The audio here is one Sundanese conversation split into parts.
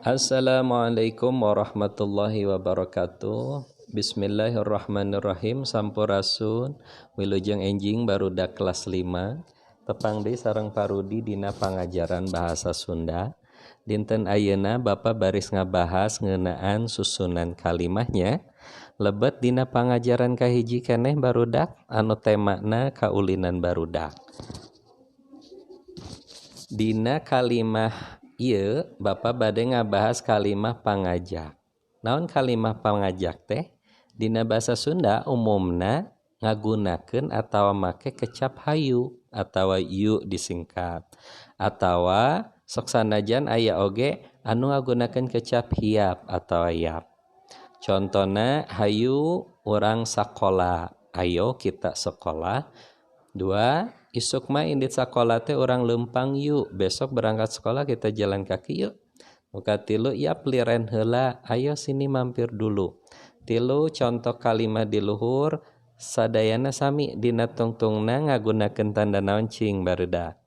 Assalamualaikum warahmatullahi wabarakatuh. Bismillahirrahmanirrahim. Sampurasun, wilujeng enjing barudak kelas 5. Tepang deui sareng Parudi dina pangajaran bahasa Sunda. Dinten ayeuna Bapak baris ngabahas ngeunaan susunan kalimahnya. Lebet dina pangajaran kahiji keneh barudak anu temana kaulinan barudak. Dina kalimah ieu Bapak bade ngabahas kalimah pangajak. Naon kalimah pangajak teh? Dina bahasa Sunda umumna ngagunakeun atawa make kecap hayu atawa yu disingkat. Atawa sok sanajan aya oge anu ngagunakeun kecap hiap atawa yap. Contona hayu urang sakola, ayo kita sekolah. Dua, isuk mah indit sakola teh urang leumpang yuk, besok berangkat sekolah kita jalan kaki yuk. Nu katilu, yap liren heula, ayo sini mampir dulu. Tilu contoh kalimat di luhur sadayana sami dina tungtungna ngagunakeun tanda naon cing barudak.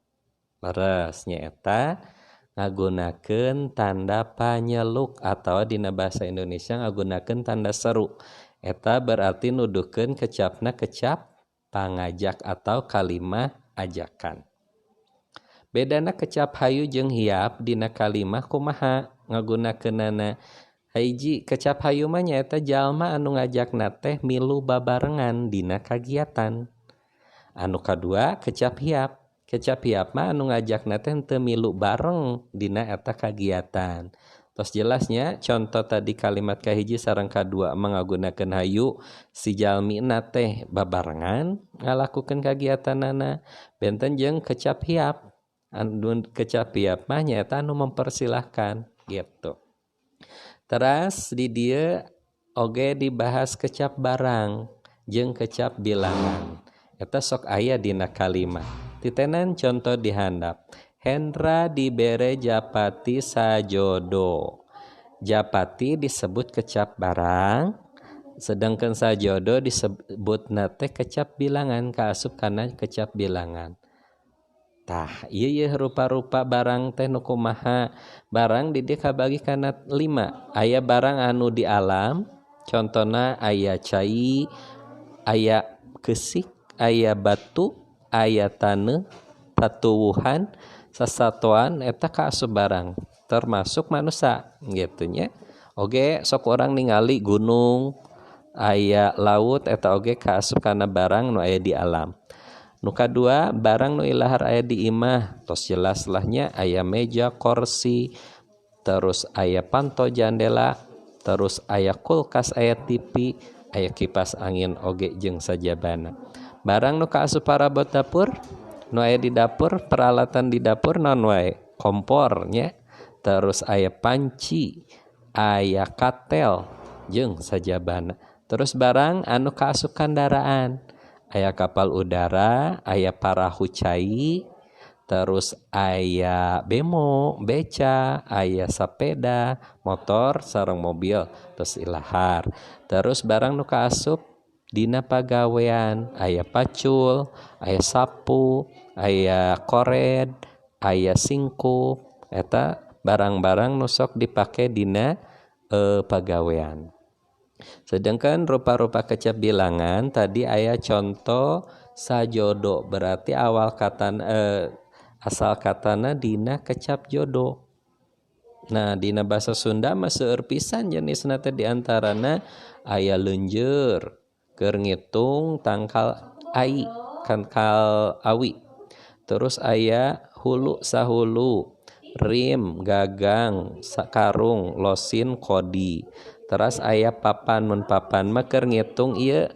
Leres nyaeta ngagunakeun tanda panyeluk atawa dina bahasa Indonesia ngagunakeun tanda seru. Eta berarti nuduhkeun kecapna kecap pangajak atau kalimah ajakan. Bedana kecap hayu jeung hiap dina kalimah kumaha ngagunakeunana. Hiji, kecap hayu mah nyaeta jalma anu ngajakna teh milu babarengan dina kagiatan. Anu kadua kecap hiap. Kecap hiap mah anu ngajakna teh henteu milu bareng dina eta kagiatan. Tos jelasnya contoh tadi kalimat kahiji sareng kadua mangagunakeun hayu si jalmina teh babarengan ngalakukeun kagiatanana. Benten jeung kecap hiap. Anu kecap hiap mah nyaeta anu mempersilahkan gitu. Teras di dieu oge dibahas kecap barang jeung kecap bilangan. Eta sok aya dina kalimat. Titenan contoh dihandap. Hendra dibere japati sajodo. Japati disebut kecap barang, sedangkan sajodo disebut nate kecap bilangan, kaasup kana kecap bilangan. Tah, ieu yeuh rupa-rupa barang teh nu kumaha. Barang di dieu kabagi kana 5. Aya barang anu di alam, contona aya cai, aya keusik, aya batu, aya taneuh, tatuwuhan, sasatoan eta kaasup barang termasuk manusia gitu nya. Oge sok urang ningali gunung, aya laut eta oge kaasup kana barang nu aya di alam. Nu kadua barang nu ilahar aya di imah, tos jelas lah nya aya meja, kursi, terus aya panto jandela, terus aya kulkas, aya TV, aya kipas angin oge jeung sajabana. Barang nu kaasup parabot dapur, nu aya di dapur, peralatan di dapur naon wae, kompor nya, terus aya panci, aya katel jeung sajabana. Terus barang anu kaasup kandaraan, aya kapal udara, aya parahu cai, terus aya bemo, beca, aya sapeda, motor sareng mobil, terus ilahar. Terus barang nu kaasup dina pagawean, aya pacul, aya sapu, aya kored, aya singkup. Eta barang-barang nu sok dipake dina pagawean. Sedangkan rupa-rupa kecap bilangan tadi aya contoh sajodo, berarti awal kata asal katana dina kecap jodo. Nah, dina bahasa Sunda mah seueur pisan jenisna teh, diantarana aya leunjeur keur ngitung tangkal ai, tangkal awi. Terus aya hulu sahulu, rim, gagang, karung, losin, kodi. Teras aya papan, mun papan mah keur ngitung ieu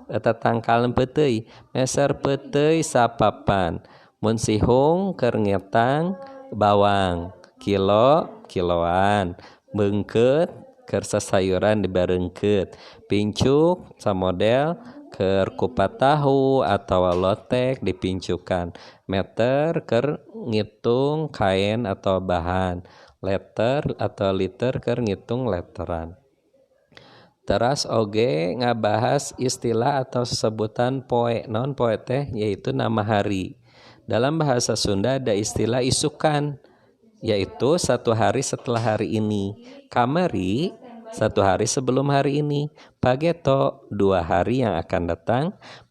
eta tangkalan peuteuy, meser peuteuy sapapan. Mun sihung keur ngetang bawang, kilo kiloan, beungkeut keur sasayuran dibareungkeut, pincuk samodel keur kupat tahu atawa lotek dipincukan, meter keur ngitung kain atau bahan, letter atau liter keur ngitung letteran. Teras oge ngabahas istilah atau sebutan poe. Naon poe teh? Yaitu nama hari. Dalam bahasa Sunda ada istilah isukan. Yaitu satu hari setelah hari ini. Kamari satu hari sebelum hari ini. Pageto 2 hari yang akan datang.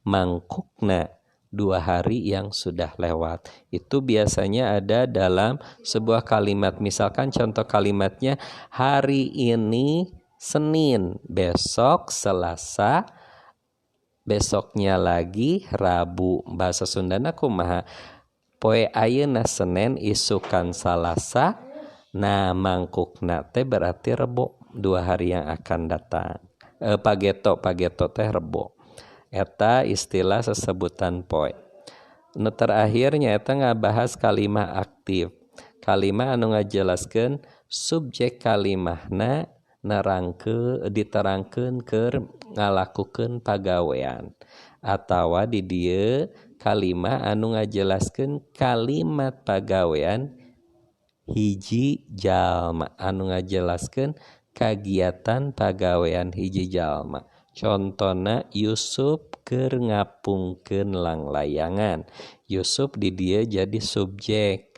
Mangkukna 2 hari yang sudah lewat. Itu biasanya ada dalam sebuah kalimat. Misalkan contoh kalimatnya, hari ini Senin, besok Selasa, besoknya lagi Rabu. Bahasa Sundana kumaha? Poe ayeuna Senin, isukan Salasa, nah mangkukna teh berarti Rebo, 2 hari yang akan datang. Pageto teh Rebo. Eta istilah sesebutan poe. Nu terakhirnya eta ngabahas kalimah aktif. Kalimah anu ngajelaskeun subjek kalimahna nerangkeun, diterangkeun keur ngalakukeun pagawean. Atawa di dieu kalimah anu ngajelaskeun kalimat pagawean hiji jalma, anu ngajelaskeun kagiatan pagawean hiji jalma. Contona Yusuf keur ngapungkeun langlayangan. Yusuf di dieu jadi subjek.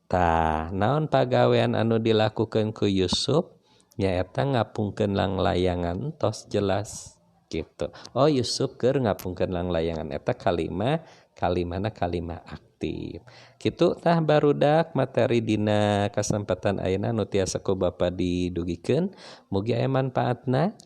Tah, naon pagawean anu dilakukeun ku Yusuf? Nyaeta ngapungkeun langlayangan, tos jelas gitu. Oh, Yusuf keur ngapungkeun langlayangan, eta kalimah, kalimana kalimah aktif. Kitu tah barudak materi dina kasempatan ayeuna nu tiasa ku Bapa didugikeun, mugi aya manfaatna.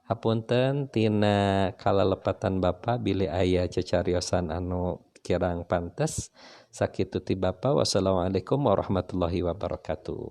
Hapunten tina kalalepatan Bapa bilih aya cacariosan anu kirang pantes. Sakitu ti Bapa, wassalamualaikum warahmatullahi wabarakatuh.